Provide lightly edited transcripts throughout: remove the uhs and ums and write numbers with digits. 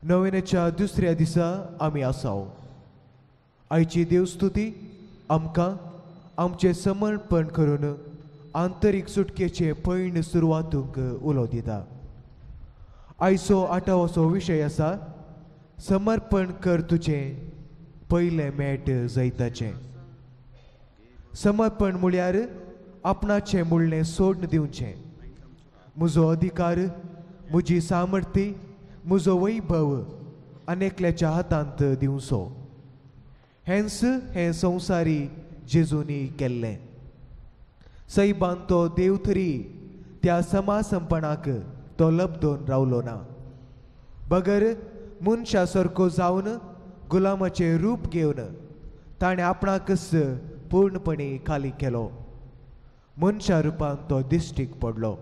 नोवेनाच्या दुसऱ्या दिसा आमी आसाव. आयची देवस्तुती आमकां आमचें समर्पण करून आंतरीक सुटकेचे पयण सुरवातूंक उलो दिता. आयचो आठावसो विशय आसा समर्पण कर तुजें पयलें मेट जैताचें. समर्पण म्हळ्यार आपणाचें म्हणलें सोडून दिवचें. म्हजो अधिकार, म्हजी सामर्थ्य, म्हजो वैभव आनी एकल्याच्या हातांत दिवचो. हेंच हें संवसारी जेजूनी केल्लें. सैबान तो देव तरी त्या समासंपणाक तो लब्दोन रावलो ना, बगर मनशा सारको जावन गुलामाचें रूप घेवन ताणें आपणाकच पूर्णपणी खाली केलो. मनशा रुपान तो दिश्टीक पडलो.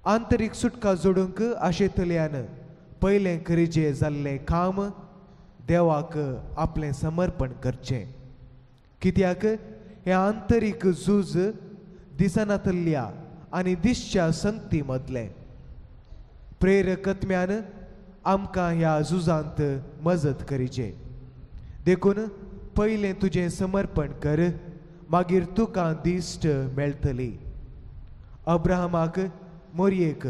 आंतरीक सुटका जोडूंक आशेतल्यान पयलें खरेजें जाल्लें काम देवाक आपलें समर्पण करचें. कित्याक हें आंतरीक झूज दिसनातल्या आनी दिसच्या संगती मदलें. प्रेरक आत्म्यान आमकां ह्या झुजांत मजत करीचे. देखून पयलें तुजें समर्पण कर, मागीर तुका दिश्ट मेळटली. अब्राहमाक मोरयेक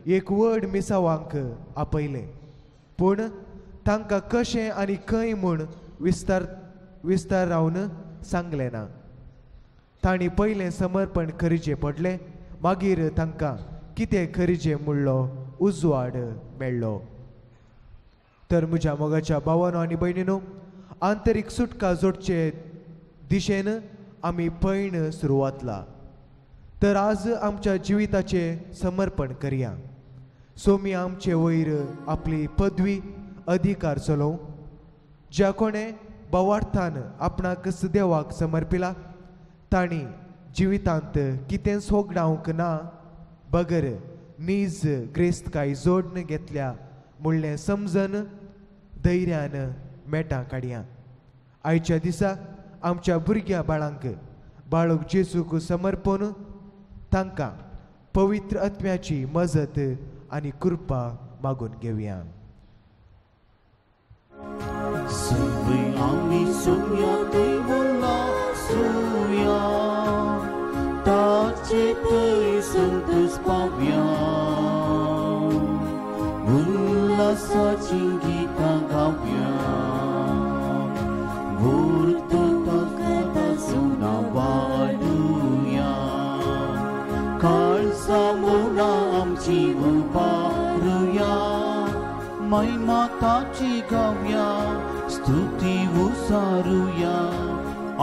एक व्हड मिसावांक आपयलें, पूण तांकां कशें आनी खंय म्हूण विस्तार रावन सांगलें ना. तांणी पयलें समर्पण करचें पडलें, मागीर तांकां कितें करचें म्हणलो उजवाड मेळ्ळो. तर म्हज्या मोगाच्या भावानो आनी भयणीनो, आंतरीक सुटका जोडचे दिशेन आमी पयण सुरवातला. तर आज आमच्या जिविताचें समर्पण करया. सोमी आमचे वयर आपली पदवी अधिकार चलोवं. ज्या कोणें बवार्थान आपणाक देवाक समर्पिला तांणी जिवितांत कितेंच होगडावंक ना, बगर नीज ग्रेस्तकाय जोडून घेतल्या म्हणलें समजन धैर्यान मेटां काडया. आयच्या दिसा आमच्या भुरग्या बाळांक बाळक जेजूक समर्पण तांकां पवित्र आत्म्याची मजत आनी कृपा मागून घेवया. आमची उबारुया, महिमा ताची गावया, स्तुती उसारुया,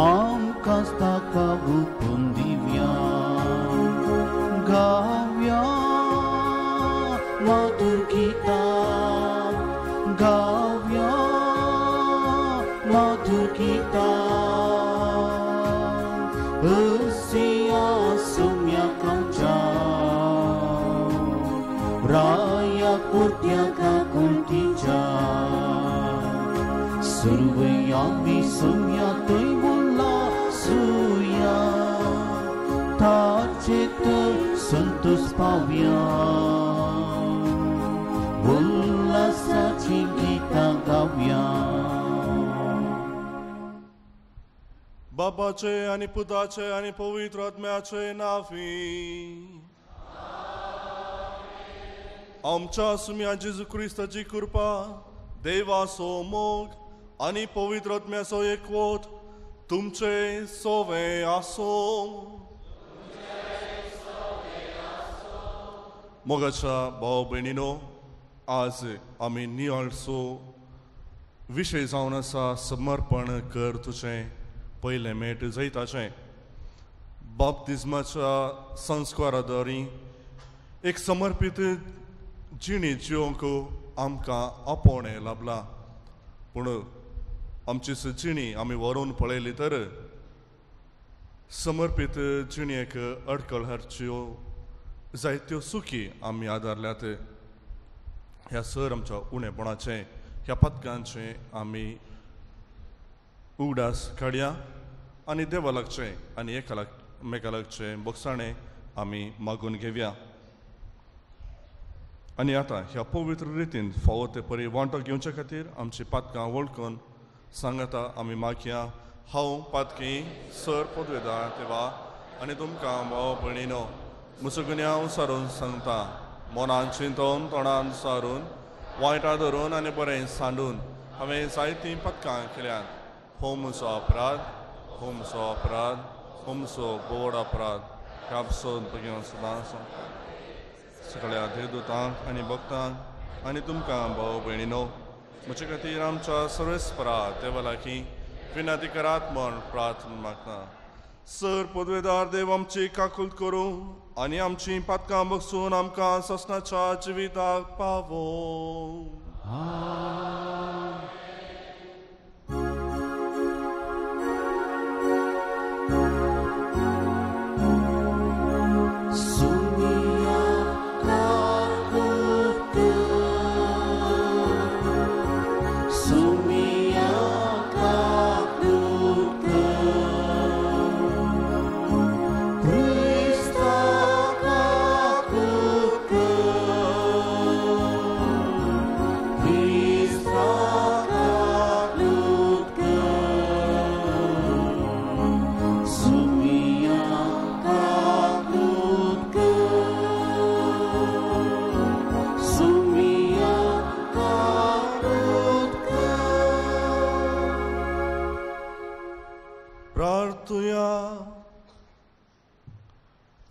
आमकां ताका उपन दिवया. गावया मधुर गीतां, गावया मधुर गीतां, उसिया सुम्या कंचा राया कुर्त्या का कुर्तीचा सुरवया मी सुम्या तुय बोला सुया ताचे तर संतोष पाव्या उल्लासाची गीतां गावया. बाबाचे आनी पुताचे आनी पवित्र आत्म्याचे नांवी आमच्या सुम्या जेजू क्रिस्ताची कृपा, देवाचो मोग आनी पवित्र आत्म्याचो एकवट तुमचे सोवे आसूं. मोगाच्या भाव भयणीनो, आज आमी नियाळचो विशय जावन आसा समर्पण कर तुजें पयलें मेट जैताचें. बाप्तिज्माच्या संस्कारा दरी एक समर्पीत जिणी जिवंक आमकां आपोवणें लाभलां, पूण आमची जिणी आमी व्हरून पळयली तर समर्पीत जिणेक अडकळ हाडच्यो जायत्यो सुखी आमी आदारल्यात. ह्या सर आमच्या उणेपणाचें ह्या पदकांचें आमी उगडास काडया आनी देवा लागचें आनी एकामेका लागचें बोगसाणें आमी मागून घेवया. आनी आतां ह्या पवित्र रितीन फावो ते परी वांटो घेवचे खातीर आमची पातकां वळखून सांगाता आमी मागया. हांव पातकी सर पदवेदार देवा आनी तुमकां भाव भयणीनो म्हजो गुन्यांव सारून सांगता, मनान चिंतून तोंडान सारून वायटां धरून आनी बरें सांडून हांवें जायतीं पदकां केल्यात. हो म्हजो अपराध, हो म्हजो अपराध, हो म्हजो बोड अपराध. ह्या सोद सदां सगळ्या देवदूतांक आनी भक्तांक आनी तुमकां भाव भयणीनो म्हजे खातीर आमच्या सर्वेस्परा देवा लागीं विनंती करात म्हण प्रार्थना मागता. सर पदवेदार देव आमची काकूल करूं आनी आमची पातकां बगसून आमकां ससनाच्या जिविताक पावो.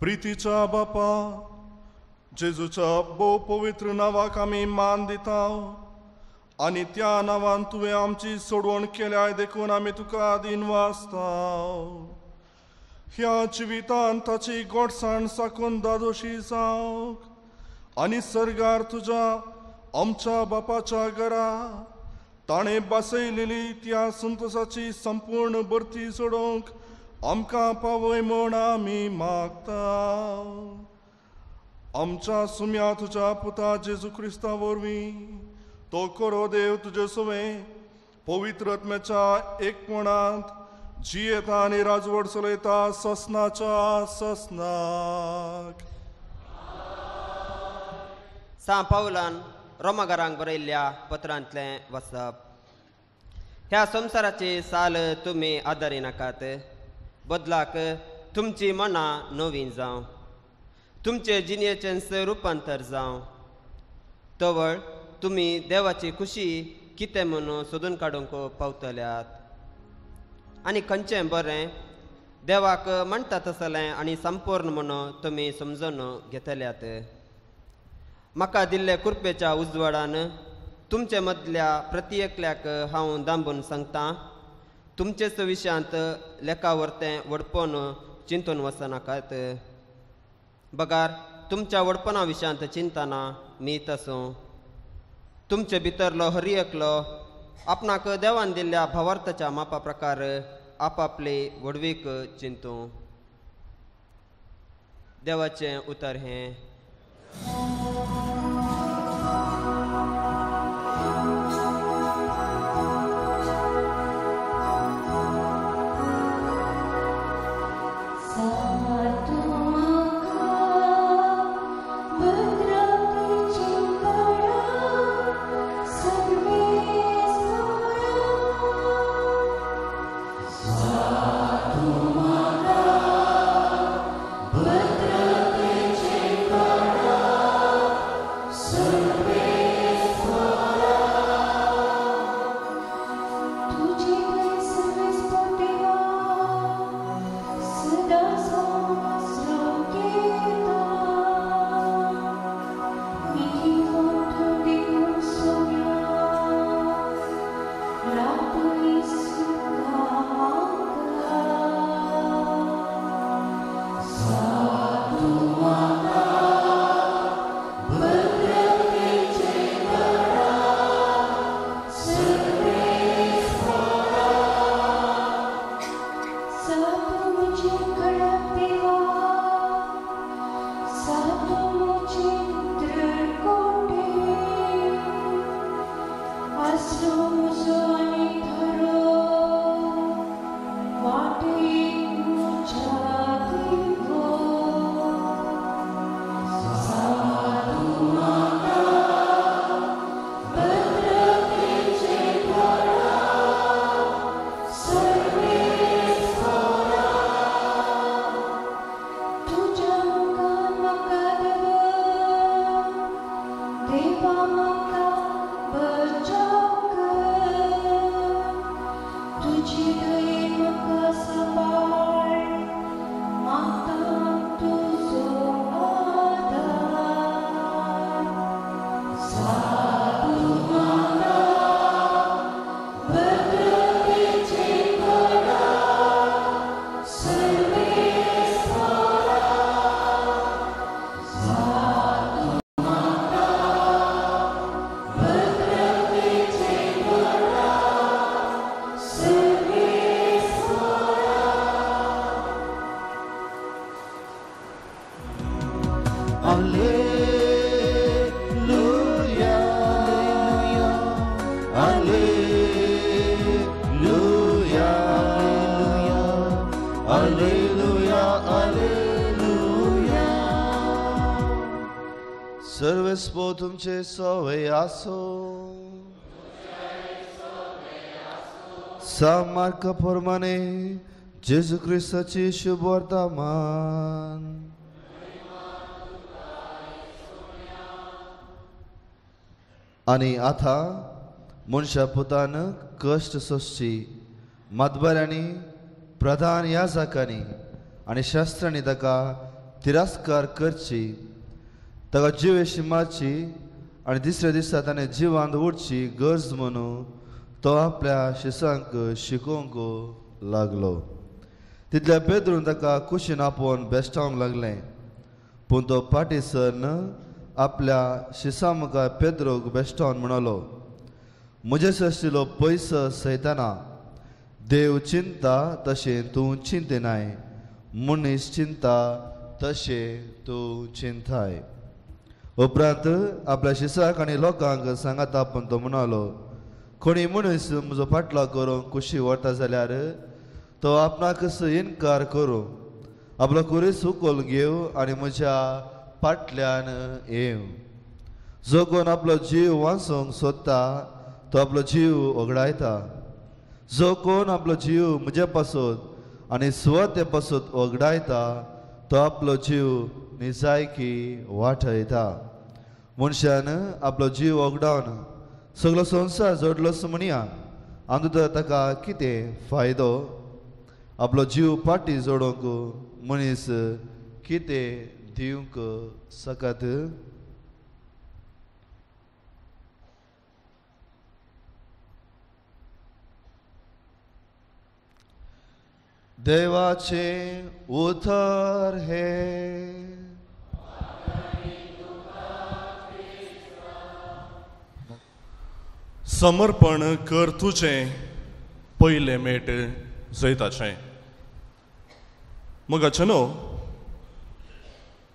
प्रितीच्या बापा जेजूच्या भोव पवित्र नांवाक आमी मान दिता आनी त्या नांवान तुवें आमची सोडवण केल्या देखून आमी तुका दिनवासता. ह्या जिवितान ताची गोडसाण साकून दादोशी जावंक आनी सर्गार तुज्या आमच्या बापाच्या घरा ताणें बसयलेली त्या संतोसाची संपूर्ण भरती सोडोवंक आमकां पावय म्हूण आमी मागता. आमच्या सुम्या तुज्या पुता जेजू क्रिस्ता वरवीं तो खरो देव तुजे सवें पवित्र आत्म्याच्या एकपणांत जियेता आनी राजवट चलयता ससनाच्या ससनाक. सां पावलान रोमागारांक बरयल्ल्या पत्रांतलें वसप. ह्या संवसाराची साल तुमी आदारी नाकात, बदलाक तुमची मनां नवीन जावं, तुमचे जिणेचेंच रुपांतर जावं. तवळ तुमी देवाची खुशी कितें म्हणून सोदून काडूंक पावतल्यात आनी खंयचें बरें देवाक म्हणटा तसलें आनी संपूर्ण म्हणून तुमी समजून घेतल्यात. म्हाका दिल्ले कृपेच्या उजवाडान तुमचे मदल्या प्रति एकल्याक हांव दांबून सांगता, तुमचेच विशयांत लेखा वरतें व्हडपण चिंतून वचनाकात, बगार तुमच्या व्हडपणा विशयांत चिंतना मीत आसूं. तुमचे भितरलो हर एकलो आपणाक देवान दिल्ल्या भावार्थाच्या मापा प्रकार आपापली व्हडवीक चिंतूं. देवाचें उतर हें. But तुजी दयेन म्हाका सांबाळ, मागतां तुजो आदार. साधू माता भद्रतेचे कडा सर्वेस्परा. साधू माता भद्रतेचे कडा सर्वेस्परा. Alleluia, Alleluia, Alleluia, Alleluia. सर्वेस्पो तुमचे सवय आसो. सा मार्का प्रमाणे जेजू क्रिस्ताची शुभवर्तमान. आनी आतां मनशा पुतान कश्ट सोंसची, मातबऱ्यांनी, प्रधान याजकांनी आनी शास्त्रांनी ताका तिरस्कार करची, ताका जिवेशी मारची आनी दुसऱ्या दिसा ताणें जिवांत उरची गरज म्हणून तो आपल्या शिसांक शिकोवंक लागलो. तितल्या पेद्रून ताका कुशीन आपोवन बेश्टावंक लागलें, पूण तो फाटीं सरन आपल्या शिसा मुखार पेद्रोक बेश्टावन म्हणलो, म्हजे सशिलो पयसो सयतना देव चिंता तशें तूं चिंतिनाय, मनीस चिंता तशें तूं चिंताय. उपरांत आपल्या शिसाक आनी लोकांक सांगाता पण तो म्हणालो, कोणी मनीस म्हजो फाटलाव करूंक कुशी व्हरता जाल्यार तो आपणाकच इनकार करूं, आपलो कुरीस उखल घेव आनी म्हज्या फाटल्यान येव. जो कोण आपलो जीव वाचोवंक सोदता तो आपलो जीव वगडायता. जो कोण आपलो जीव म्हजे पासत आनी स्वते पासत वगडायता तो आपलो जीव निजायकी वाटयता. मनशान आपलो जीव वगडावन सगलो संवसार जोडलोच म्हणया, आनी तर ताका कितें फायदो? आपलो जीव फाटीं जोडूंक मनीस कितें दिवंक शकत? देवाचें उतर हें. समर्पण कर तुजें पयलें मेट जैताचें. मोगाचे न्हू,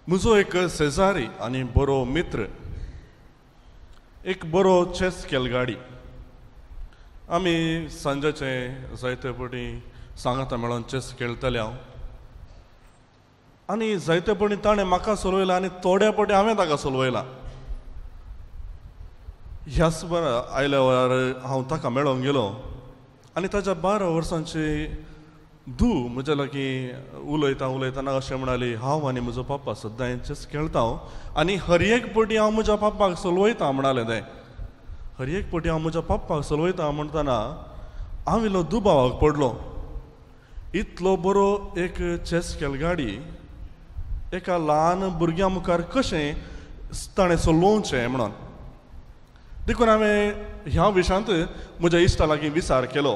म्हजो एक शेजारी आनी बरो मित्र, एक बरो चॅस खेळगाडी. आमी सांजेचे जायते पटी सांगाता मेळोन चॅस खेळटले हांव, आनी जायते पटी ताणें म्हाका सोलयला आनी थोड्या पटी हांवें ताका सोलयला. ह्याच बरा आयल्या वेळार हांव ताका मेळोंक गेलो आनी ताच्या 12 वर्सांची धूव म्हज्या लागीं उलयता उलयतना अशें म्हणाली, हांव आनी म्हजो पापा सद्दां चॅस खेळटा हांव आनी हर एक पटी हांव म्हज्या पापाक सोलवयता म्हणालें तें. हर एक पटी हांव म्हज्या पापाक सोलवयता म्हणटना हांव इल्लो दुबावाक पडलो. इतलो बरो एक चॅस खेळगाडी एका ल्हान भुरग्या मुखार कशें ताणें सोलोवचें म्हणून. देखून हांवें ह्या विशयांत म्हज्या इश्टा लागीं विचार केलो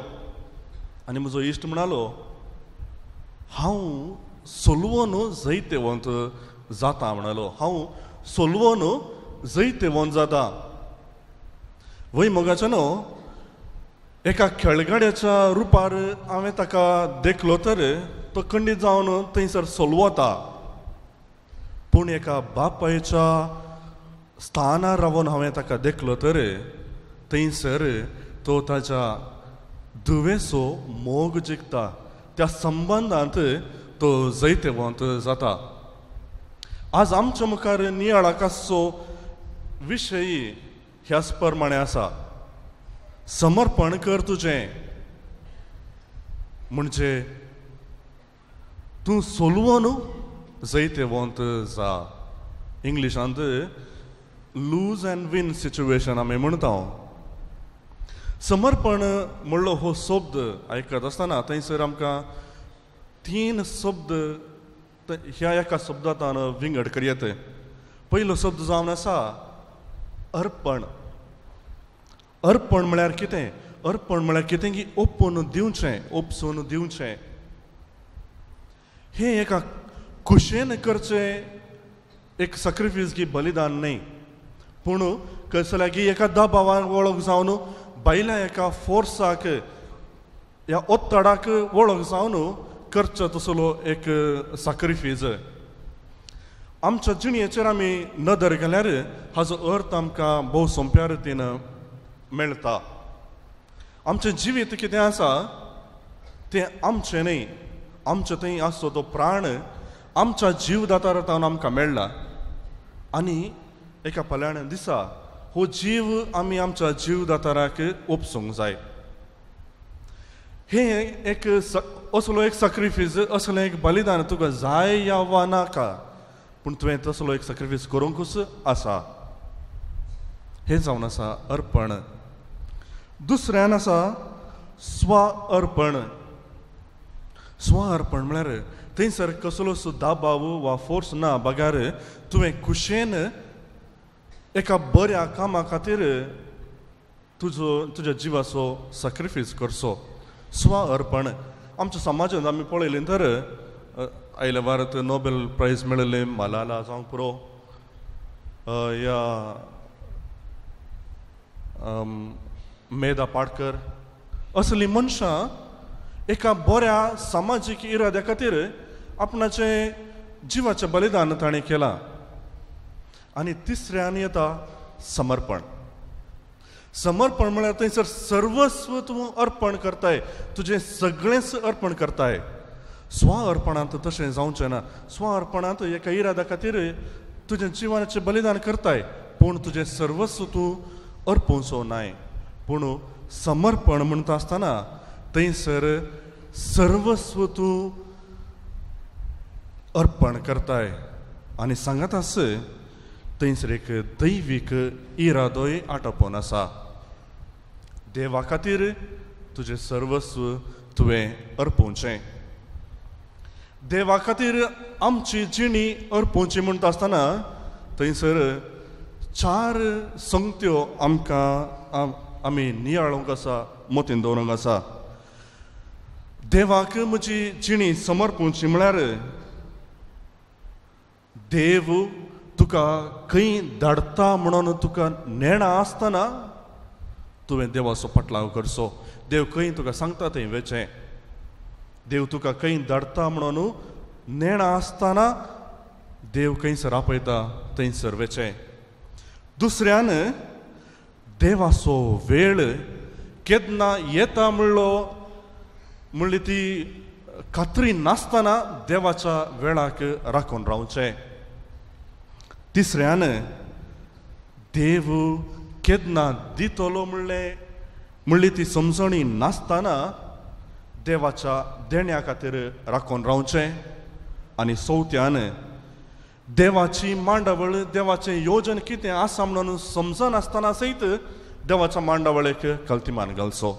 आनी म्हजो इश्ट म्हणालो, हांव सोलवून जैतेवंत जाता म्हणालो, हांव सोलवून जैतेवंत जाता. वय मोगाचें न्हू, एका खेळगड्याच्या रुपार हांवें ताका देखलो तर तो खंडीत जावन थंयसर सोलवता, पूण एका बापायच्या स्थानार रावन हांवें ताका देखलो तर थंयसर तो ताच्या धुवेचो मोग जिखता, त्या संबंदांत तो जैतेवंत जाता. आज आमच्या मुखार नियाळाक आसचो विशय ह्याच प्रमाणे आसा, समर्पण कर तुजें, म्हणजे तूं सोलवून जैतेवंत जा. इंग्लिशांत लूज अँड वीन सिच्युएशन आमी म्हणटा. समर्पण म्हणलो हो शब्द आयकत आसतना थंयसर आमकां तीन शब्द ह्या एका शब्दांत विंगड करयत। पयलो शब्द जावन आसा अर्पण। अर्पण म्हळ्यार कितें? अर्पण म्हळ्यार कितें की ओपून दिवचें, ओपसून दिवचें। हें एका खुशेन करचें एक सॅक्रिफायस की बलिदान न्हय, पूण कसो लागीं एका दबावान वळख जावन बायल्या एका फोर्साक ह्या ओत्तडाक वळख जावन करचो तसलो एक सॅक्रिफायस। आमच्या जिणेचेर आमी नदर घाल्यार हाजो अर्थ आमकां भोव सोंप्या रितीन मेळटा। आमचें जिवीत कितें आसा तें आमचें न्हय, आमचें थंय आसचो तो प्राण आमच्या जीवदातार तावन आमकां मेळ्ळा आनी एका पल्याण दिसा हो जीव आमी आमच्या जीवदाताराक ओपसूंक जाय। हें एक असलो एक सॅक्रिफायस, असलें एक बलिदान तुका जाय या वा नाका, पूण तुवें तसलो एक सॅक्रिफायस करूंकूच आसा। हें जावन आसा अर्पण। दुसऱ्यान आसा स्व अर्पण। स्व अर्पण म्हळ्यार थंयसर कसलोच दबाव वा फोर्स ना, बगार तुवें खुशेन एका बऱ्या कामा खातीर तुजो तुज्या जिवाचो सॅक्रिफायस करचो। स्व अर्पण आमच्या समाजांत आमी पळयलें तर आयल्या वारात नोबेल प्रायज मेळिल्लें मलाला जावंक पुरो या मेधा पाटकर असलीं मनशां एका बऱ्या समाजीक इराद्या खातीर आपणाचें जिवाचें बलिदान ताणें केलां। आनी तिसऱ्यान येता समर्पण। समर्पण म्हळ्यार थंयसर सर्वस्व तूं अर्पण करताय, तुजें सगळेंच अर्पण करताय। स्व अर्पणांत तशें जावचें ना। स्व अर्पणांत एका इराद्या खातीर तुजें जिवाचें बलिदान करताय, पूण तुजें सर्वस्व तूं अर्पूंचो नाय। पूण समर्पण म्हणटा आसतना थंयसर सर्वस्व तूं अर्पण करताय आनी सांगत आस थंयसर एक दैवीक इरादोय आटोवन आसा। देवा खातीर तुजें सर्वस्व तुवें अर्पूंचें। देवा खातीर आमची जिणी अर्पूंची म्हणटा आसतना थंयसर चार संगत्यो आमकां आमी नियाळूंक आसा, मतीन दवरूंक आसा। देवाक म्हजी जिणी समर्पूंची म्हळ्यार देव तुका खंय धाडटा म्हणून तुका नेणा आसतना तुवें देवाचो पाटलाव करचो। देव खंय तुका सांगता थंय वेचें। देव तुका खंय धाडटा म्हणून नेणा आसतना देव खंयसर आपयता थंयसर वेचें। दुसऱ्यान देवाचो वेळ केन्ना येता म्हणलो म्हणली ती खात्री नासतना देवाच्या वेळाक राखून रावचें। तिसऱ्यान देव केन्ना दितलो म्हणलें म्हणली ती समजणी नासतना देवाच्या देण्या खातीर राखून रावचें। आनी चवथ्यान देवाची मांडावळ, देवाचें योजन कितें आसा म्हणून समजनासतना सयत देवाच्या मांडावळेक कल्तिमान घालचो।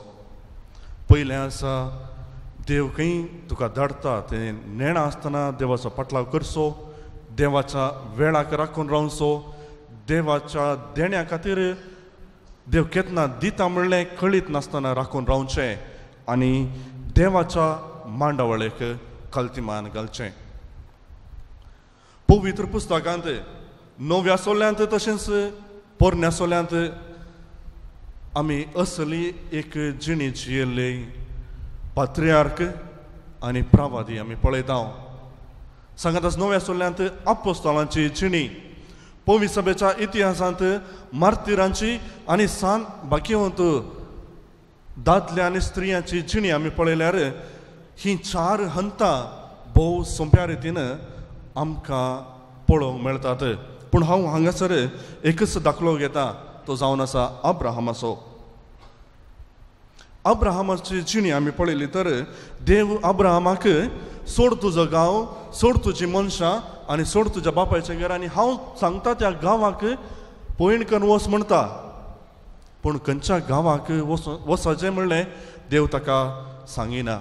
पयलें आसा देव खंय तुका धाडटा तें नेणा आसतना देवाचो पाटलाव करचो, देवाच्या वेळाक राखून रावचो, देवाच्या देण्या खातीर देव केन्ना दिता म्हणलें कळीत नासतना राखून रावचें आनी देवाच्या मांडावळेक कल्तिमान घालचें। पवित्र पुस्तकांत नव्या सोल्यांत तशेंच पोरण्या सोल्यांत आमी असली एक जिणी जियेल्ली पात्रियार्क आनी प्रावादी आमी पळयता। सांगात नव्या सोल्यांत आपोस्तलांची जिणी, पवी सभेच्या इतिहासांत मार्तिरांची आनी सान बाकीवंत दादल्या आनी स्त्रियांची जिणी आमी पळयल्यार ही चार हंतां भोव सोंप्या रितीन आमकां पळोवंक मेळटात। पूण हांव हांगासर एकच दाखलो घेता, तो जावन आसा अब्राहमाचो। अब्राहमाची जिणी आमी पळयली तर देव अब्राहमाक सोड तुजो गांव, सोड तुजी मनशां आनी सोड तुज्या बापायचें घर आनी हांव सांगता त्या गांवाक पयण करून वच म्हणटा। पूण खंयच्या गांवाक वचचें म्हणलें देव ताका सांगिना.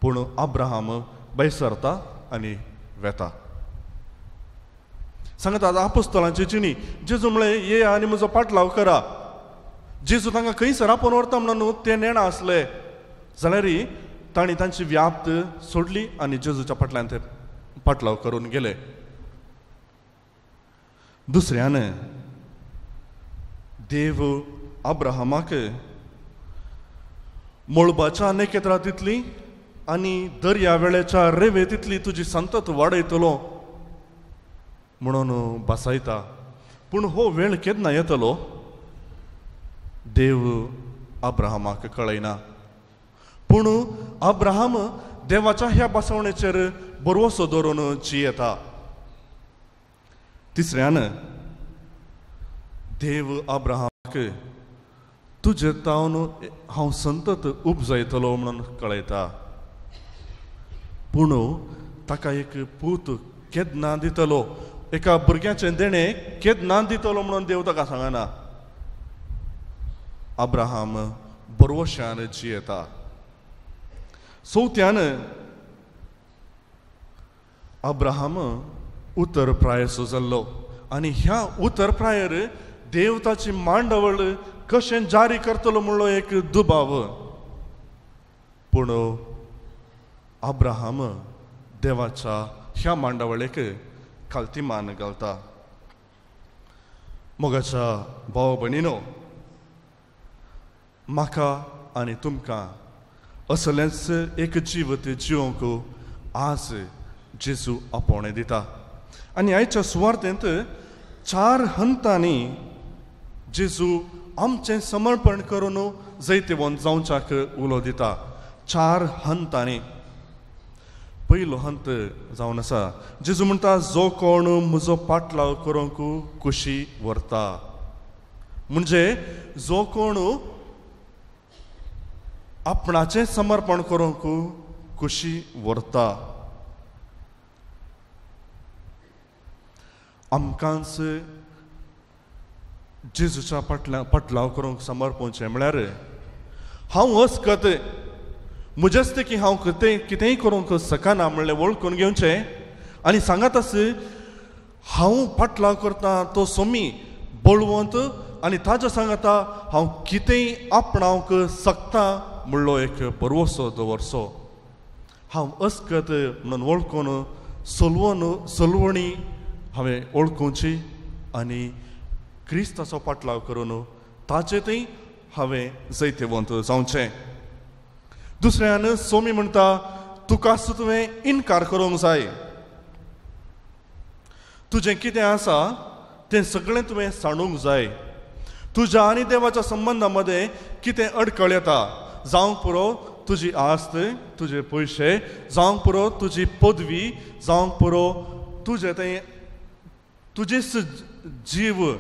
पूण अब्राहम भायर सरता आनी वेता. सांगता आपोस्तलांची जिणी. जेजू म्हणलें ये आनी म्हजो पाटलाव करा. जेजू तांकां खंयसर आपोवन व्हरता म्हणून ते नेणा आसले जाल्यार तांणी तांची व्याप्त सोडली आनी जेजूच्या फाटल्यान ते पाटलाव करून गेले. दुसऱ्यान देव अब्राहमाक मळबाच्या नखेत्रां तितली आनी दर्या वेळेच्या रेवे तितली तुजी संतत वाडयतलो म्हणून बसायता. पूण हो वेळ केन्ना येतलो देव अब्राहमाक कळयना. पूण अब्राहम देवाच्या ह्या बसवणेचेर भरवसो दवरून जियेता. तिसऱ्यान देव अब्राहमाक तुजे तावन हांव संतत उपजयतलो म्हणून कळयता. पूण ताका एक पूत केन्ना दितलो, एका भुरग्याचें देणें केन्ना दितलो म्हणून देव ताका सांगना. अब्राहम भरवशान जियेता. चवथ्यान अब्राहम उतर प्रायसो जाल्लो आनी ह्या उतर प्रायर देव ताची मांडवळ कशें जारी करतलो म्हणलो एक दुबाव. पूण अब्राहम देवाच्या ह्या मांडावळेक खालती मान घालता. मोगाच्या भाव भयणीनो, म्हाका आनी तुमकां असलेंच एक जिवत जिवंक आज जेजू आपोवणें दिता. आनी आयच्या सुवार्थेंत चार हंतांनी जेजू आमचें समर्पण करून जैतिवंत जावच्याक उलो दिता. चार हंतांनी. पयलो हंत जावन आसा, जेजू म्हणटा जो कोण म्हजो पाटलाव करूंक कुशी व्हरता, म्हणजे जो कोण आपणाचें समर्पण करूंक कुशी व्हरता. आमकांच जेजूच्या पाटलाव करूंक समर्पणचें म्हळ्यार हांव अस्कत म्हजेच की हांव कितेंय करूंक शकना म्हणलें वळखून घेवचें आनी सांगात आस हांव पाटलाव करता तो सोमी बळवंत आनी ताज्या सांगाता हांव कितेंय आपणावंक शकता म्हणलो एक भरवसो दवरचो. हांव अस्कत म्हणून वळखून सलवण सलवणी हांवें वळखुची आनी क्रिस्ताचो पाटलाव करून ताचे थंय हांवें जैतिवंत जावचें. दुसऱ्यान सोमी म्हणटा तुका तुवें इनकार करूंक जाय, तुजें कितें आसा तें सगळें तुवें सांडूंक जाय. तुज्या आनी देवाच्या संबंदा मदें कितें अडकळ येता, जावंक पुरो तुजी आस्त, तुजे पयशे, जावंक पुरो तुजी पदवी, जावंक पुरो तुजें तें तुजेच जीव,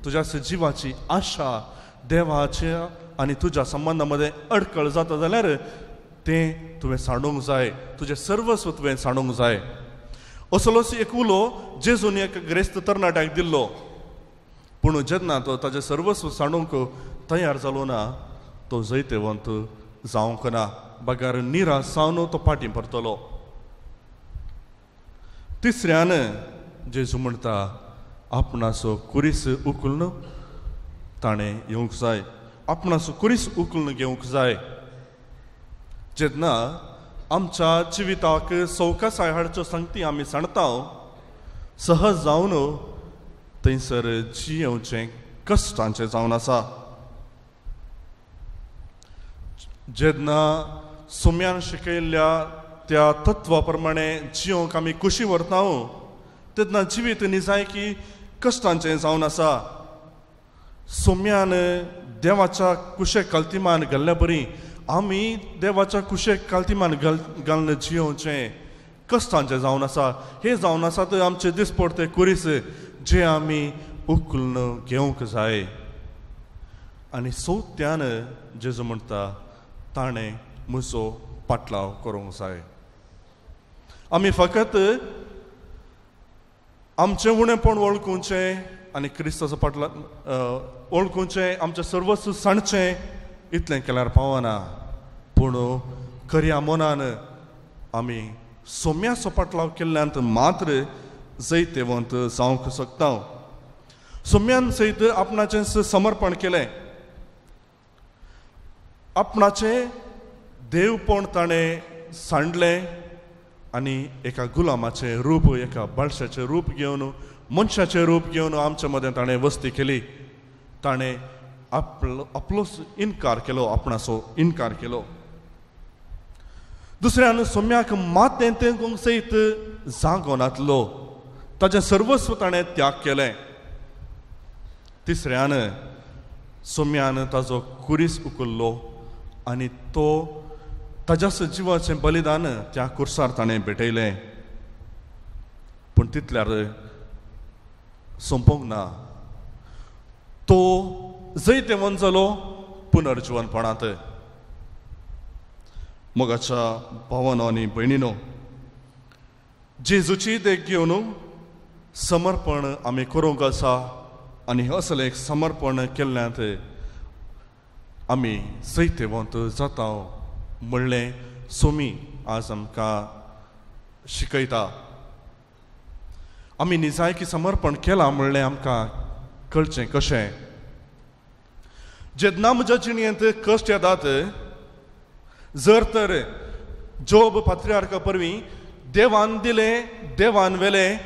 तुज्या जिवाची आशा देवाच्या आनी तुज्या संबंदा मदें अडकळ जाता जाल्यार तें तुवें सांडूंक जाय, तुजें सर्वस्व तुवें सांडूंक जाय. असलोच एक उलो जेजून एक ग्रेस्त तरणाट्याक दिल्लो. पूण जेन्ना तो ताजें सर्वस्व सांडूंक तयार जालो ना तो जैतिवंत जावंक ना, बगर निराश जावन तो फाटीं परतलो. तिसऱ्यान जेजू म्हणटा आपणाचो कुरीस उखलून ताणें येवंक जाय, आपणाचो कुरीस उखलून घेवंक जाय. जेन्ना आमच्या जिविताक सवकासाय हाडच्यो सांगती आमी सांडता सहज जावन थंयसर जियेवचें कश्टांचें जावन आसा. जेन्ना सोम्यान शिकयल्ल्या त्या तत्वा प्रमाणे जियोंक आमी कुशी व्हरता तेन्ना जिवीत निजाय की कश्टांचें जावन आसा. सोम्यान देवाच्या कुशेक कल्तिमान घाल्ल्या बरी आमी देवाच्या कुशेक कल्तिमान घालून जियोवचें कश्टांचें जावन आसा. हें जावन आसा तर आमचे दिसपडते कुरीस जे आमी उखलून घेवंक जाय. आनी चवथ्यान जेजू म्हणटा ताणें म्हजो पाटलाव करूंक जाय. आमी फकत आमचें उणेपण वळखुचें आनी क्रिस्ताचो पाटला वळखुचें, आमचें सर्वस्व सांडचें इतलें केल्यार पावना, पूण खऱ्या मनान आमी सोम्याचो पाटलाव केल्ल्यान मात्र जैतेवंत जावंक शकता. सोम्यान सयत आपणाचें समर्पण केलें, आपणाचें देवपण ताणें सांडलें आनी एका गुलामाचें रूप, एका बाळशाचें रूप घेवन, मनशाचें रूप घेवन आमच्या मदें ताणें वस्ती केली. ताणें आपलो आपलोच इनकार केलो, आपणाचो इनकार केलो. दुसऱ्यान सोम्याक मातें तेंकूंक सयत जागो नातलो, ताचें सर्वस्व ताणें त्याग केलें. तिसऱ्यान सोम्यान ताजो कुरीस उखल्लो आनी तो ताज्या जिवाचें बलिदान त्या कुर्सार ताणें भेटयलें. पूण तितल्यार सोंपोंक ना, तो जैतेवंत जालो पुनर्जिवनपणांत. मोगाच्या भावानो आनी भयणीनो, जेजूची देख घेवन समर्पण आमी करूंक आसा आनी असलें एक समर्पण केल्ल्यांत आमी जैतेवंत जाता म्हणलें सोमी आज आमकां शिकयता. आमी निजायकी समर्पण केलां म्हणलें आमकां कळचें कशें? जेन्ना म्हज्या जिणेंत कश्ट येतात, जर तर जोब पात्रियार्का परवीं देवान दिलें देवान वेलें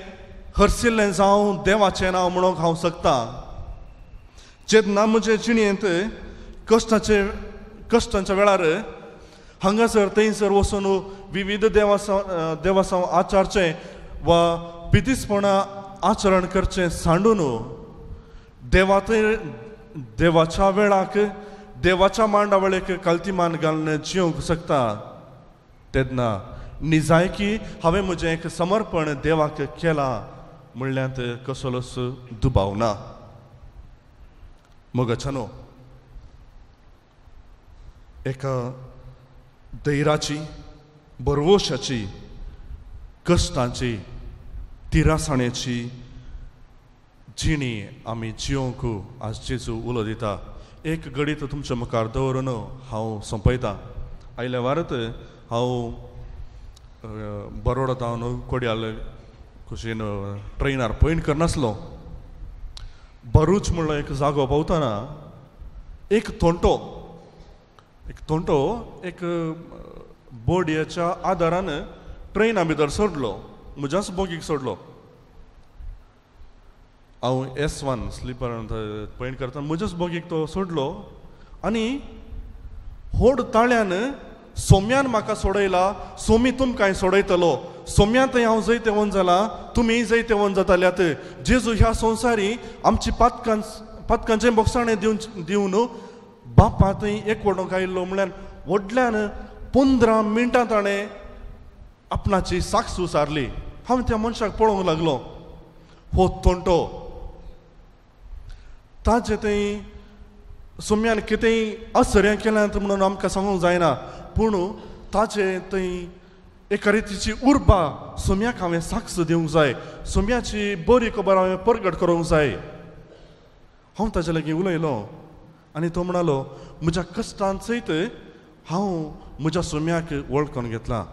हरसिल्लें जावं देवाचें नांव म्हणूंक हांव शकता. जेन्ना म्हजे जिणेंत कश्टांच्या वेळार हांगासर थंयसर वचून विविध देवासांव आचारचें वा पितीसपणा आचरण करचें सांडून देवाच्या वेळाक देवाच्या मांडावळेक कालतीमान घालून जिवंक शकता, तेन्ना निजायकी हांवें म्हजें एक समर्पण देवाक केलां म्हणल्यात कसलोच दुबाव ना. मोगाच्यानो, एका धैराची, भरवशाची, कश्टांची, तिरासाणेची जिणी आमी जिवंक आज जेजू उलो दिता. एक गणीत तुमच्या मुखार दवरून हांव सोंपयतां. आयल्या वारत हांव बरोडा तावन कोडयाल कुशीन ट्रेनार पयण करनासलो. भरूच म्हणलो एक जागो पावतना एक तोंटो एक बोडयेच्या आदारान ट्रेना भितर सोडलो, म्हज्याच बोगीक सोडलो. हांव S1 स्लिपर पयण करतना म्हज्याच बोगीक तो सोडलो आनी होड ताळ्यान सोम्यान म्हाका सोडयला, सोमी तुमकां सोडयतलो, सोम्या थंय हांव जैतेवंत जाला, तुमी जैतेवंत जाताल्यात. जेजू ह्या संवसारी आमची पातकांचें बोगसाणें दिवन बापा थंय एकवटूंक आयिल्लो म्हणल्यार व्हडल्यान 15 मिनटां ताणें आपणाची साक्ष उसारली. हांव त्या मनशाक पळोवंक लागलो, हो तोंटो ताजे थंय सोम्यान कितेंय आश्चर्य केल्यात म्हणून आमकां सांगूंक जायना, पूण ताजे थंय एका रितीची उर्बा सोम्याक हांवें साक्ष दिवंक जाय, सोम्याची बरी खबर हांवें परगट करूंक जाय. हांव ताजे लागीं उलयलो आनी तो म्हणालो, म्हज्या कश्टान सयत हांव म्हज्या सोम्याक वळखून घेतला.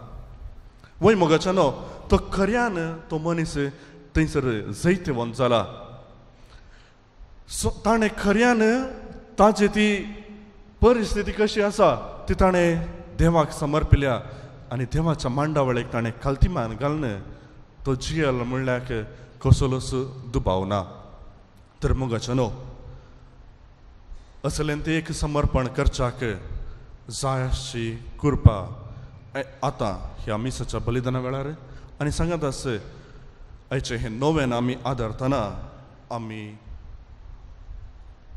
वय मोगाच्यानो, तो खऱ्यान तो मनीस थंयसर जैतेवंत जाला. सो ताणें खऱ्यान ताजी ती परिस्थिती कशी आसा ती ताणें देवाक समर्पिल्या आनी देवाच्या मांडावळेक ताणें खालतीमान घालून तो जियल म्हणल्याक कसलोच दुबाव ना. तर मोगाच्यानो, असलें तें एक समर्पण करच्याक जाय आसची कृपा आतां ह्या मिसाच्या बलिदाना वेळार आनी सांगत आस आयचें हें नव्यान आमी आदारतना आमी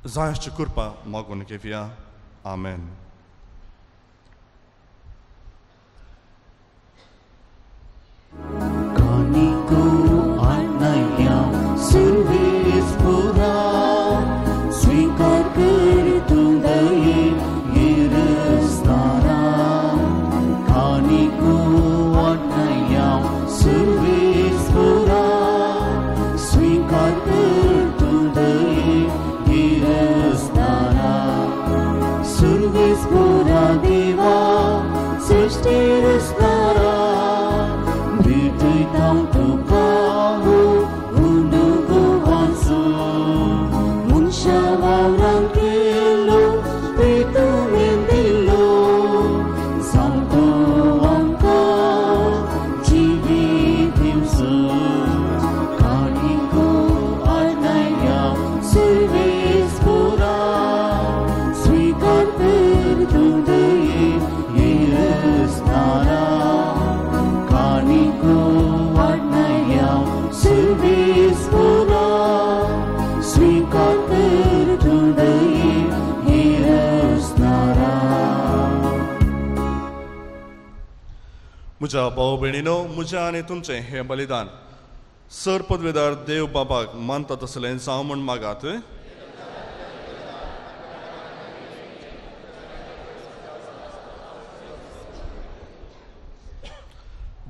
जाय आसची कृपा मागून घेवया. आमेन. स्वीकार कर तूं दये गिरस्तारा, कानिको अन्नया सुर्वेस पुरा, स्वीकार कर तूं स्टिरस्नारा भेटयता तुका उंडुगो वासो मनशा वावरान केलो प्रितुमेन दिलो जावं आमकां जिवीत दिवचो काणिको आडनाया सर्वेस पुरा स्वीकार कर तूं दये येसनारा काणिको आडनाया सर्वेस पुरा स्वीकार कर तूं दये येसनारा. म्हज्या भाव भयणीनो, म्हज्या आनी तुमचें हें बलिदान सर पदवेदार देव बाबाक मानता तसलें जावं म्हूण मागात.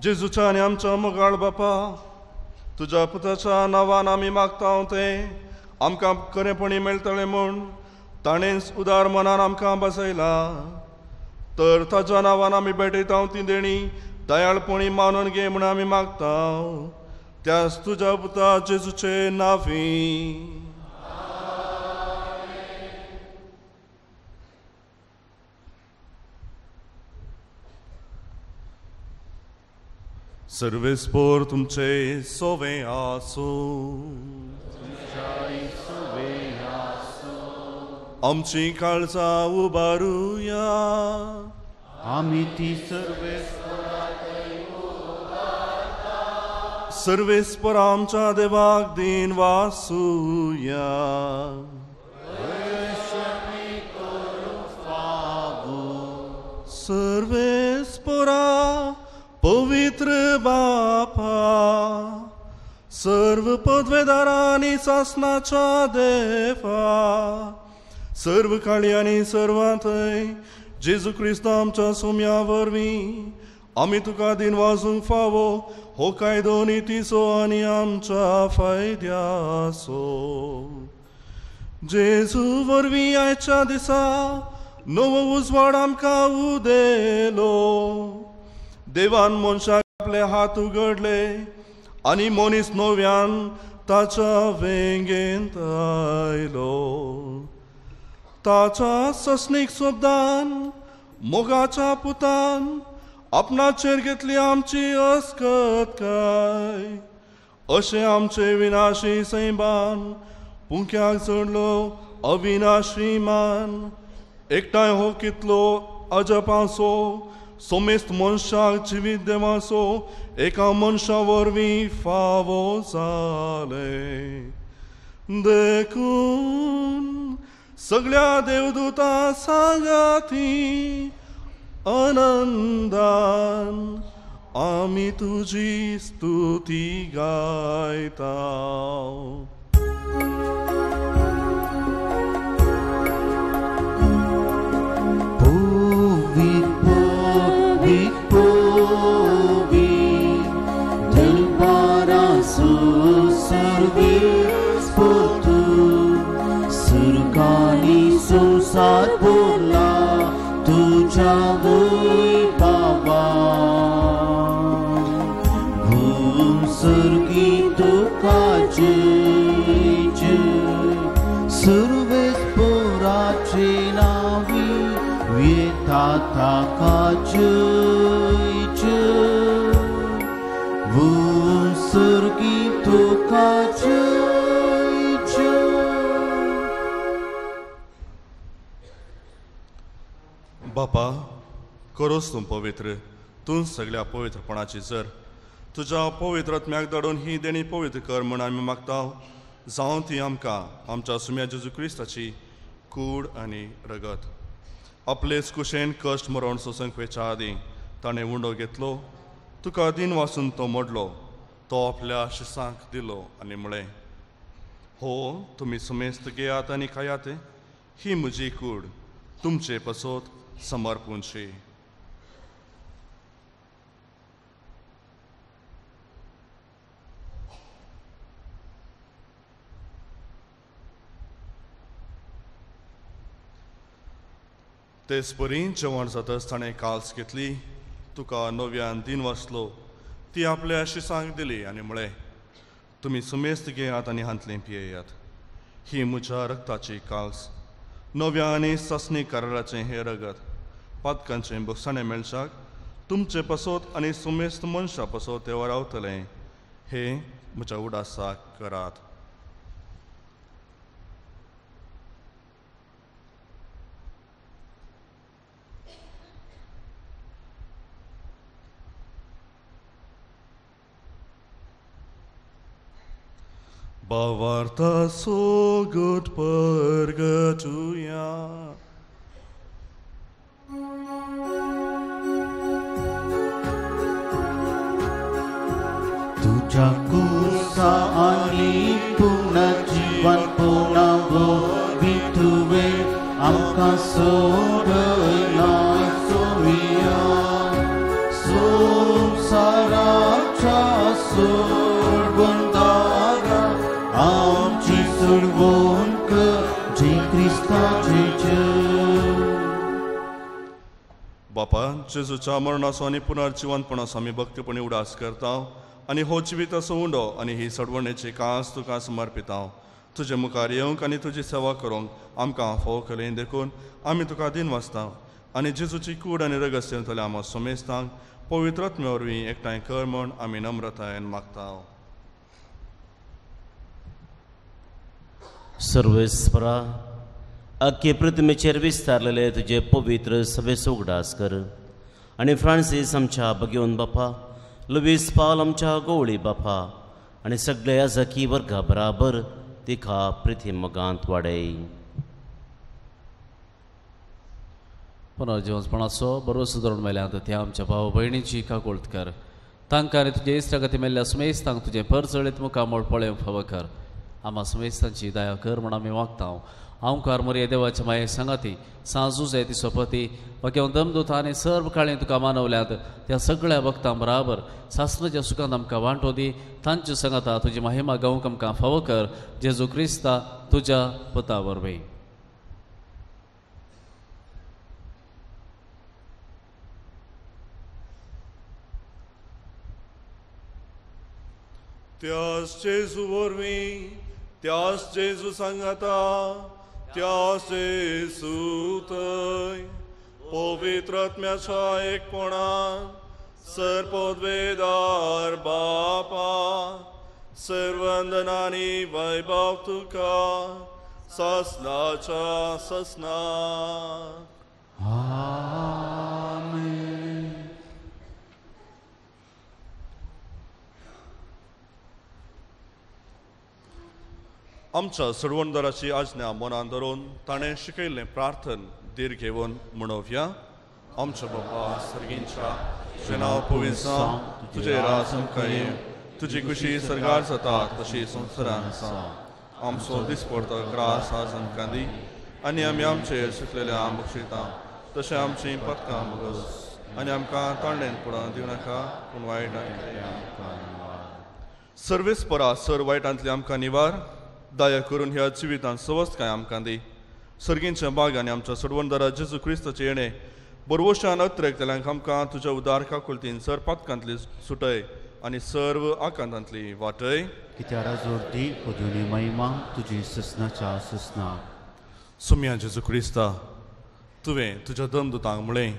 जेजूच्या आनी आमच्या मोगाळ बापा, तुज्या पुताच्या नांवान आमी मागता तें आमकां खरेंपणी मेळटलें म्हूण ताणेंच उदार मनान आमकां बसयला. तर ताच्या नांवान आमी भेटयता ती देणी दयाळपणी मानून घे म्हूण आमी मागता, त्याच तुज्या पुता जेजूचे नांवी. सर्वेस्पोर तुमचे सोवे आसूं, आमची काळजां उबारुया, आमी ती सर्वेस्पोर आमच्या देवाक दिन वासूया. सर्वेस्पोरा पवित्र बापा, सर्व पदवेदारांनी सासनाच्या देवा, सर्व काळी आनी सर्वांतय जेजू क्रिस्त आमच्या सोम्या वरवीं आमी तुका दिन वाजूंक फावो हो कायदो नितीचो आनी आमच्या फायद्याचो. जेजू वरवीं आयच्या दिसा नवो उजवाड आमकां उदेलो. देवान मनशाक आपले हात उगडले आनी मनीस नव्यान ताच्या वेंगेंत आयलो. ताच्या सस्नीक शब्दान मोगाच्या पुतान आपणाचेर घेतली आमची अस्कतकाय. अशें आमचे विनाशी सैमान पुंक्याक चडलो अविनाशी मान. एकठांय हो कितलो अजपाचो सोमेस्त मनशाक जिवीत देवाचो एका मनशा वरवीं फावो जालें. देखून सगळ्या देवदूता सांगाती आनंदान आमी तुजी स्तुती गायता. संसार बोला तुझ्या बाबा भूम सुर्गी तुका जय जय सुर्वेस पोराचे नावी येता ताका जय जय भूम सुर्गी तुका जय. बापा, करोस तूं पवित्र, तूं सगळ्या पवित्रपणाची जर तुज्या पवित्र आत्म्याक धाडून ही देणी पवित्र कर म्हूण आमी मागता. जावं ती आमकां आमच्या सुम्या जेजू क्रिस्ताची कूड आनी रगत. आपलेच कुशेन कश्ट मरण सोसूंक वेच्या आदीं ताणें उंडो घेतलो, तुका दिन वासून तो मोडलो, तो आपल्या शिसांक दिलो आनी म्हळें, हो तुमी सुमेस्त घेयात आनी खायात, ही म्हजी कूड तुमचे पसत समर्पूंची. तेच परी जेवण जातच ताणें काल्स घेतली, तुका नव्यान दिन वाचलो, ती आपल्या शिसांक दिली आनी म्हळें, तुमी सुमेस्त घेयात आनी हांतलें पियेयात. ही म्हज्या रक्ताची काल्स, नव्या आनी सासणी कराराचें हें रगत, पातकांचें भोगसाणें मेळच्याक तुमचें पासत आनी सुमेस्त मनशां पासत तें रावतलें. हें म्हज्या उडासाक करात. भावार्था सोगट परगटुया. तुझ्या कुसा आनी पुनर्जीवन पुनवो तुवें आमकां सोडयला सोमिया, संवसाराच्या सोडवणदारा आमची सोडवण कर जे क्रिस्ताचे जय. बापा, जेजूच्या मरणाचो आनी पुनर्जिवनपणाचो आमी भक्तीपणी उडास करता आनी हो जिविताचो उंडो आनी ही सडवणेची कास तुका समर्पिता. तुजे मुखार येवंक आनी तुजी सेवा करूंक आमकां फावो केलें देखून आमी तुका दिन वाचता आनी जेजूची कूड आनी रगत सेवतल्या आमकां सोमेस्तांक पवित्र आत्म्या वरवीं एकठांय कर म्हूण आमी नम्रतायेन मागता. सर्वेस्परा, अख्खे पृथ्वीचेर विस्तारलेले तुजे पवित्र सभेचो उगडास कर आनी फ्रांसीस आमच्या भगेवन बापा, लुवीस पावल आमच्या गवळी बापा आनी सगळ्या याजकी वर्गा बराबर तिका प्रिती मोगांत वाडय. पुनर्जिवनपणाचो बरो सुदारण मेल्यात त्या आमच्या भाव भयणीची काकुळट कर. तांकां आनी तुजे इश्टागती मेल्ल्या सुमेस्तांक तुजें परजळीत मुखामळ पळोवंक फावो कर. आमा सुमेस्तांची दया कर म्हूण आमी मागता. आमकार मोरये देवाच्या माये सांगाती सांजूज ती सोपती बाकी दमदूत आनी सर्व काळी तुका मानवल्यात त्या सगळ्या भक्तां बराबर सासनाच्या सुखांत आमकां वांटो दी. तांचे सांगाता तुजी महिमा गावंक आमकां फावो कर. जेजू क्रिस्ता तुज्या पुता वरवीं. त्याच जेजू वरवीं, त्याच जेजू सांगाता, त्याच जेजू थंय पवित्र आत्म्याच्या एकपणान सर्वपदवेदार बापा, सर्वंदनानी वैभव तुका ससनाच्या ससना. आमेन. आमच्या सोडवणदाराची आज्ञा मनान धरून ताणें शिकयल्लें प्रार्थन धीर घेवन म्हणोवया. आमच्या बापा सर्गींच्या, तुजें नांव पवित्र जावं, तुजें राज आमकां येवं, तुजी खुशी सर्गार जाता तशी संवसारांत जावं. आमचो दिसपडतो ग्रास आज आमकां दी आनी आमी आमचेर सुकलेल्या बक्षिता तशें आमचीं पदकां बगस आनी आमकां तांडेन पडोवन दिवं नाका पूण वायटांतली आमकां निवार. सर्वेस्परा सर वायटांतली आमकां निवार, दया करून ह्या जिवितांत सवस्तकाय आमकां दी. सर्गींच्या बाग आनी आमच्या सोडवणदारा जेजू क्रिस्ताचे येणे बरवशान अत्रेकतल्यांक आमकां तुज्या उदार काकुळतीन सर पातकांतली सुटय आनी सर्व आकांतांतली वाटय. कित्या राजोर्दी पदुनी महिमा तुजी ससनाच्या ससना. सुम्या जेजू क्रिस्ता, तुवें तुज्या दमदुतांक म्हळें,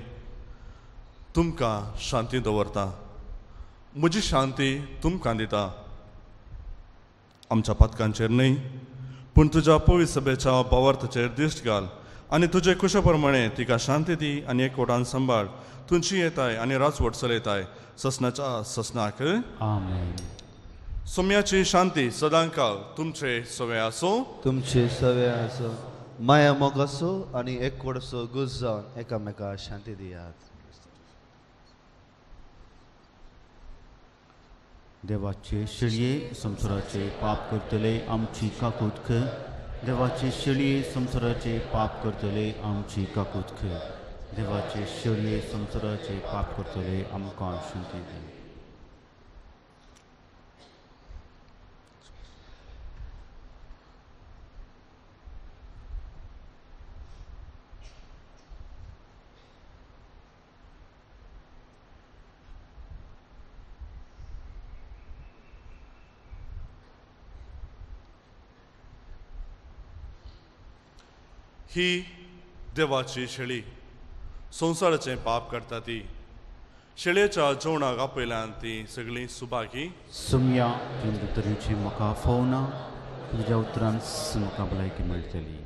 तुमकां शांती दवरता, म्हजी शांती तुमकां दिता. आमच्या पातकांचेर न्हय पूण तुज्या पवित्र सभेच्या भावार्थाचेर दिश्ट घाल आनी तुजे कुशा प्रमाणे तिका शांती दी आनी एकवटान सांबाळ. तुमची येताय आनी राजवट चलयताय ससनाच्या ससनाक. आमेन. सोम्याची शांती सदांकाळ तुमचे सवे आसूं. तुमचे सवे आसूं. माया मोग आसूं आनी एकवटसो गुज जावन एकामेका शांती दियात. देवाचे शेळये संवसाराचे पाप करतले आमची काकूत कर. देवाचे शेळये संवसाराचे पाप करतले आमची काकूत कर. देवाचे शेळये संवसाराचे पाप करतले आमकां शांती दी. ही देवाची शेळी, संवसाराचें पाप करता ती. शेळयेच्या जेवणाक आपयल्यान ती सगळीं सुभागी. सुमया तुवें भितर म्हाका फोवना, तुज्या उतरान म्हाका भलायकी मेळटली.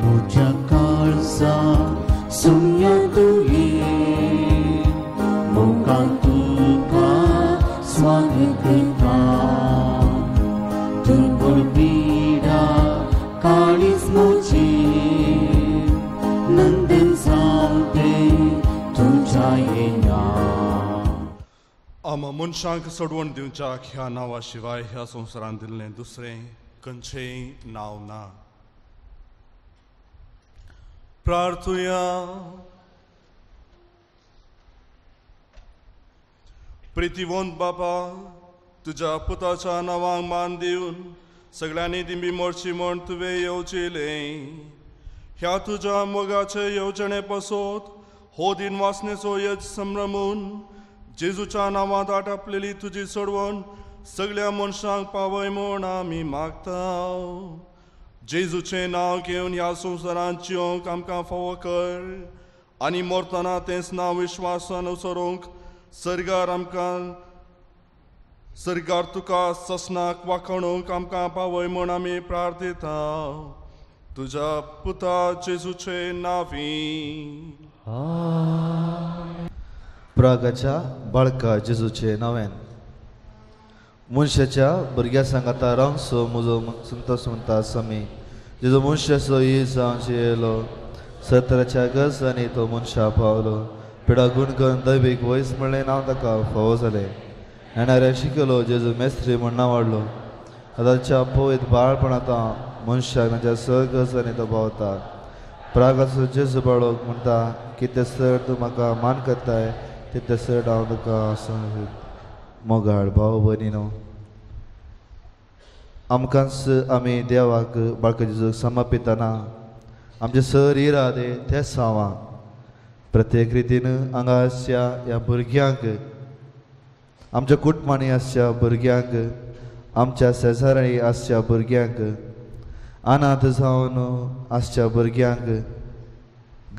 म्हज्या काळजा सुमया तुवें मोगान तुका स्वागत करता. दुर्बळ पिडा काळीज म्हजें नंदन जावं तें तुज्या येया. आमा मनशांक सोडवण दिवच्याक ह्या नांवा शिवाय ह्या संवसारांत दिल्लें दुसरें खंयचेंय नांव ना. प्रार्थुया. प्रितीवंत बापा, तुज्या पुताच्या नांवांक मान दिवन सगळ्यांनी दिंबी मोडची म्हण तुवें येवजिलें. ह्या तुज्या मोगाचे येवजणे पासत हो दिन वासनेचो यज संभ्रमून जेजूच्या नांवांत आटापलेली तुजी सोडवण सगळ्या मनशांक पावय म्हूण आमी मागता. जेजूचें नांव घेवन ह्या संवसारांत जिवंक आमकां फावो कर आनी मरतना तेंच नांव विश्वासान उसरोवंक सर्गार आमकां सर्गार तुका ससनाक वाखणूंक आमकां पावय म्हूण आमी प्रार्थता तुज्या पुता जेजूचे नांवी. प्रागाच्या बाळका जेजूचे नांवेन मनशाच्या भुरग्या सांगाता रावसो म्हजो संतोष म्हणटा समी जेजो मनशाचो ये जावन येयलो सतराच्या गजांनी तो मनशा पावलो. पिडा गुण करून दैवीक वयस म्हणलें नांव ताका फावो जालें. येणाऱ्या शिकयलो जेजू मेस्त्री म्हण नांव वाडलो. आतांच्या पवित्र बाळपण आतां मनशाक तांच्या स गजांनी तो पावता. प्रागाचो जेजू बाळक म्हणटा कितें सर तूं म्हाका मान करताय तितलें सर हांव तुका मोगाळ भाव भयणीनो, आमकांच आमी देवाक बाळका जेजूक समर्पितना आमचे सर इरादे ते सावा प्रत्येक रितीन हांगा आसच्या ह्या भुरग्यांक, आमच्या कुटुंबांनी आसच्या भुरग्यांक, आमच्या शेजाऱ्यांनी आसच्या भुरग्यांक, अनाथ जावन आसच्या भुरग्यांक,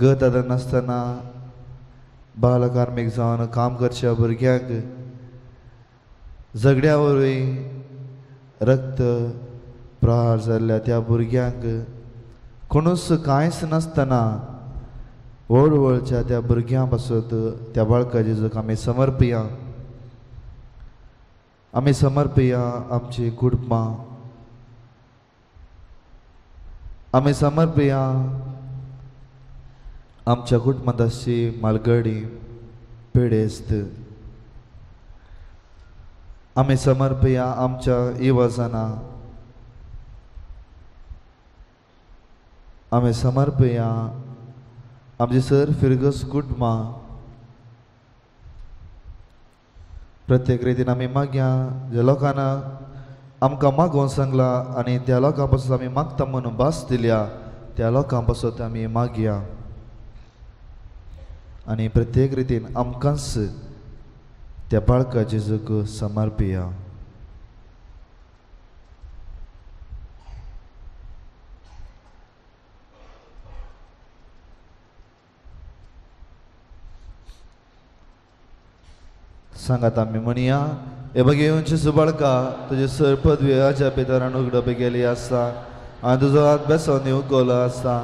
गत आदार नासतना बालकार्मीक जावन काम करच्या भुरग्यांक, झगड्या वरवीं रक्त प्रहार जाल्ल्या त्या भुरग्यांक, कोणूच कांयच नासतना व्हड व्हडच्या त्या भुरग्यां पासत त्या बाळका जेजूक आमी समर्पया. आमी समर्पया आमची कुटुंबां, आमी समर्पया आमच्या कुटुंबांत आसची मालगडी पिडेस्त, आमी समर्पया आमच्या इवजना, आमी समर्पया आमचे सर फिरगस कुटुंबां. प्रत्येक रितीन आमी मागया ज्या लोकांना आमकां मागोवन सांगला आनी त्या लोकां पासून आमी मागता म्हणून भास दिल्या त्या लोकां पासून आमी मागया आनी प्रत्येक रितीन आमकांच त्या बाळका जेजूक समर्पया. सांगात आमी म्हणया, हे बघ येवचे सुबाळका तुजे सर पदवी अजापे पितरान उगडपी गेली आसा आनी तुजो हात बेसोनी उगवलो आसा.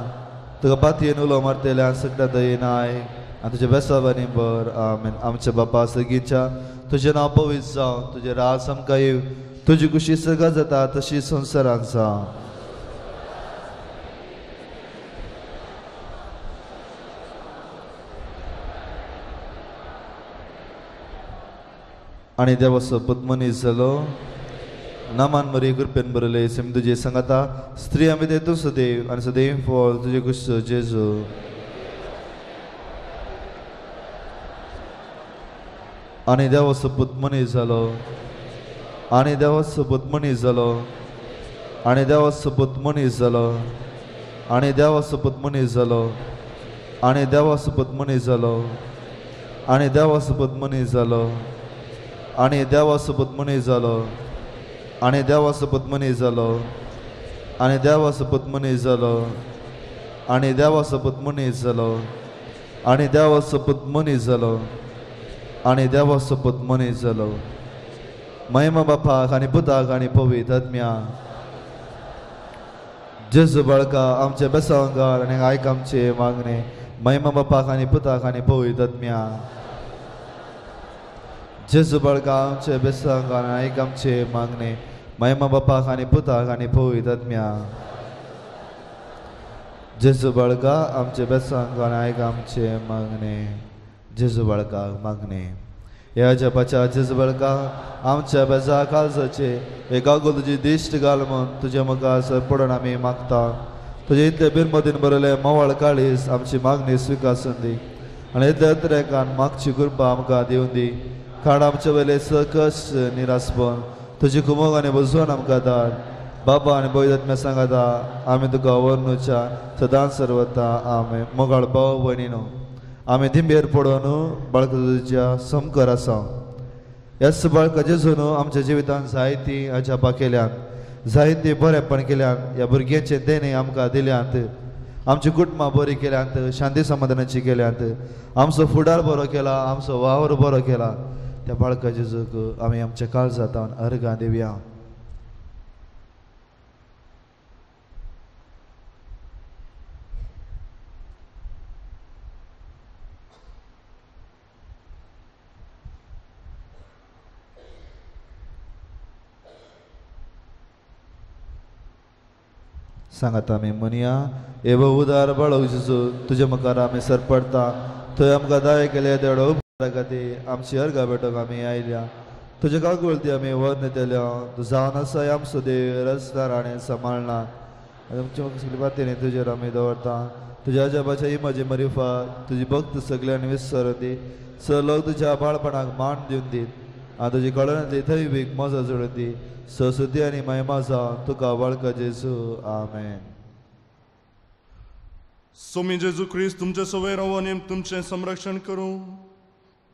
तुका पातयेन उलो मारतले आनी सगळ्या दयेन I आनी तुज्या बेसावांनी बर. आमेन. आमच्या बापा सगळीच्या तुजें नांव पवित्र जावं, तुजें राज आमकां येवं, तुजी खुशी सगळं जाता तशी संवसारांत जावं. आनी देवाचो पूत मनीस जालो, नामान मरी कृपेन बरयले सेम तुजे सांगाता स्त्री आमी ते तूं सदैव आनी सदैव फळ तुजे कुसो जेजू. आनी देवाचो पूत मनीस जालो, आनी देवाचो पूत मनीस जालो, आनी देवाचो पूत मनीस जालो आनी देवाचो पूत मनीस जालो आनी देवाचो पूत मनीस जालो आनी देवाचो पूत मनीस जालो आनी देवाचो पूत मनीस जालो आनी देवाचो पूत मनीस जालो आनी देवाचो पूत मनीस जालो आनी देवाचो पूत मनीस जालो आनी देवाचो पूत मनीस जालो आनी देवाचो पूत मनीस जालो. महिमा बापाक आनी पुताक आनी पवित्र आत्म्याक. जेजू बाळका आमचे बेसांगार आनी आयक आमचे मागणे. महिमा बापाक आनी पुताक आनी पवित्र आत्म्याक. जेजू बाळका आमचे बेसांगार आनी आयक आमचे मागणे. महिमा बापाक आनी पुताक आनी पवित्र आत्म्याक. जेजू बाळका आमचे बेसांगार आनी आयक आमचे मागणे. जेजू बाळका मागणे. ह्या जपाच्या जेजू बाळका आमच्या बेजा काळजाचे हे गागो तुजी दिश्ट घाल म्हूण तुज्या मुखार सरपडून आमी मागता. तुजे इतले बिरमतीन बरयले मोवाळ काळीस आमची मागणी स्विकासून दी आनी इतले अत्रेकान मागची कृपा आमकां दिवन दी. काड आमचे वयले सकस निरासपण तुजी कुमोग आनी बजवण आमकां धाड. बाबा आनी पवित्र सांगाता आमी तुका वर्णुच्या सदांच सर्वता. आमी मोगाळ भाव भयणीनो आमी दिंबेर पडोवन बाळका तुज्या समकर आसा. ह्याच बाळका जेजून आमच्या जिवितांत जायतीं अजापां केल्यात, जायतीं बरेपण केल्यात, ह्या भुरग्यांचें देणें आमकां दिल्यांत, आमची कुटुंबां बरीं केल्यांत, शांती समाधानाची केल्यांत, आमचो फुडार बरो केला, आमचो वावर बरो केला. त्या बाळका जेजूक आमी आमच्या काळजांत अर्घां दिवया. सांगात आमी म्हणया, हे उदार बाळक जेजू तुज्या मुखार आमी सरपडटा. थंय आमकां दया केल्या तेवडो उपकारा खातीर आमची अर्घां भेटोवंक आमी आयल्या. तुज्या काकुळती आमी वर्ण दिल्या. तूं जावन आसा आमचो देव रचणार आनी सांबाळना. आनी आमच्या सगळी बातींनी तुजेर आमी दवरता. तुज्या अजापाच्या इमाजी मरिफा तुजी भक्त सगळ्यांनी विसर दी. सर लोक तुज्या बाळपणाक मान दिवन दीत आनी तुजी कळनांतली दैवीक मजा जोडून दी. ससुती आनी महिमा जावन तुका बाळका जेजू. आमेन. सोमी जेजू क्रिस्त तुमचे सवय रावो आनी तुमचें संरक्षण करूं.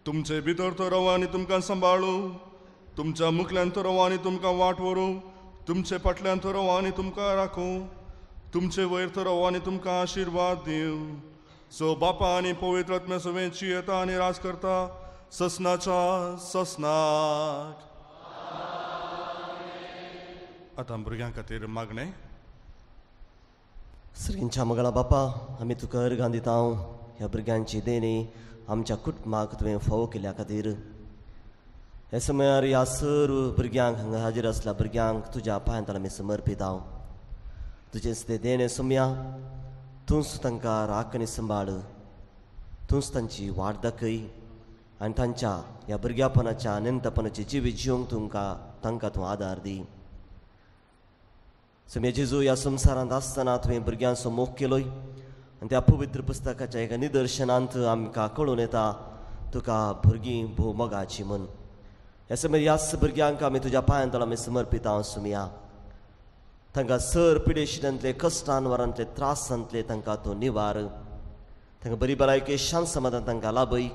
तुमचे भितर तो रावो आनी तुमकां सांबाळूं. तुमच्या मुखल्यान तो रावो आनी तुमकां वाट व्हरूं. तुमचे फाटल्यान तो रावो आनी तुमकां राखूं. तुमचे वयर तो रावो आनी तुमकां आशिर्वाद दिवं. सो बापा आनी पवित्र आत्म्या सवें जियेता आनी राज करता ससनाच्या ससनाक. आतां भुरग्यां खातीर मागणें. सर्गींच्या मगळा बापा, आमी तुका अर्घां दिता. ह्या भुरग्यांची देणी आमच्या कुटुंबाक तुवें फावो केल्या खातीर हे समयार ह्या सर्व भुरग्यांक हांगा हाजीर आसल्या भुरग्यांक तुज्या पांयांत आमी समर्पिता. तुजें तें देणें सोमया, तूंच तांकां राख आनी सांबाळ, तूंच तांची वाट दाखय आनी तांच्या ह्या भुरग्यापणाच्या अनंतपणाचे जिवीत जिवंक तुमकां तांकां तूं आदार दी. सोमया जेजू, ह्या संवसारांत आसतना तुवें भुरग्यांचो मोग केलोय आनी त्या पवित्र पुस्तकाच्या एका निदर्शनांत आमकां कळून येता तुका भुरगीं भोव मोगाची म्हूण. ह्या समय ह्याच भुरग्यांक आमी तुज्या पांयांत आमी समर्पिता. सोमया तांकां सर पिडेशिनांतले कश्टान वरांतले त्रासांतले तांकां तूं निवार. तांकां बरी भलायकी शांत समाधान तांकां लाभय.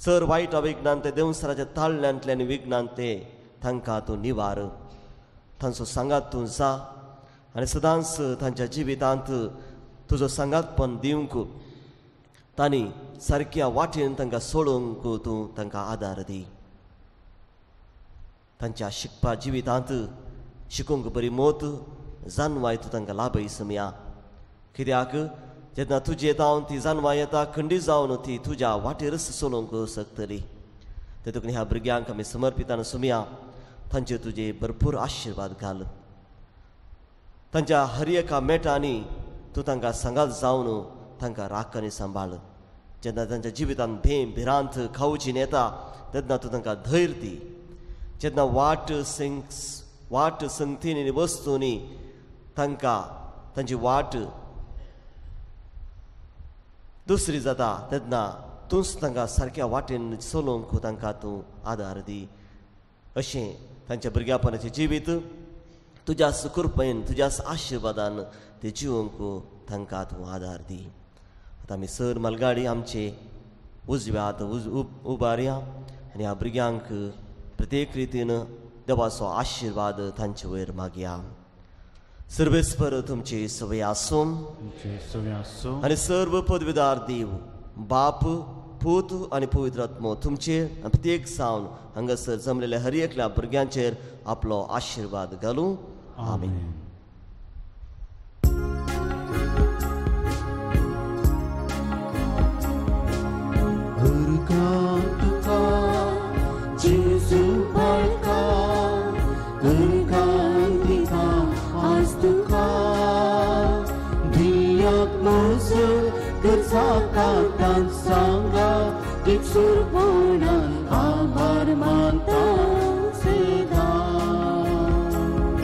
सर वायट अविघ्नांतले देंवसराच्या ताळण्यांतले आनी विघ्नांतले तांकां तूं निवार. तांचो सांगात तूं जा आनी सदांच तांच्या जिवितांत तुजो सांगातपण दिवंक तांणी सारक्या वाटेन तांकां सोडोवंक तूं तांकां आदार दी. तांच्या शिकपा जिवितांत शिकूंक बरी मोत जानवाय तूं तांकां लाभय सोमया. कित्याक जेन्ना तुजे जावन ती जानवाय येता खंडीत जावन ती तुज्या वाटेरच चलोवंक शकतली. तेतून ह्या भुरग्यांक आमी समर्पितान सोमया तांचेर तुजे भरपूर आशिर्वाद घाल. तांच्या हर एका मेटांनी तूं तांकां सांगात जावन तांकां राख आनी सांबाळ. जेन्ना तांच्या जिवितांत भेम भिरांत खावची येता तेन्ना तूं तांकां धैर्य दी. जेन्ना वाट संगतींनी आनी वस्तूंनी तांकां तांची वाट दुसरी जाता तेन्ना तूंच तांकां सारक्या वाटेन चलोवंक तांकां तूं आदार दी. अशें तांच्या भुरग्यापणाचें जिवीत तुज्या कृपेन तुज्या आशिर्वादान ते जिवंक तांकां तूं आदार दी. आतां आमी सर मालगाडी आमचे उजव्या हात उबारया आनी ह्या भुरग्यांक प्रत्येक रितीन देवाचो आशिर्वाद तांचे वयर मागया. सर्वेस्पर तुमची सवय आसूं आनी सर्व पदवीदार देव बाप पूत आनी पवित्र आत्मो तुमचेर प्रत्येक जावन हांगासर जमलेल्या हर एकल्या भुरग्यांचेर आपलो आशिर्वाद घालूं. आमेन. सांगा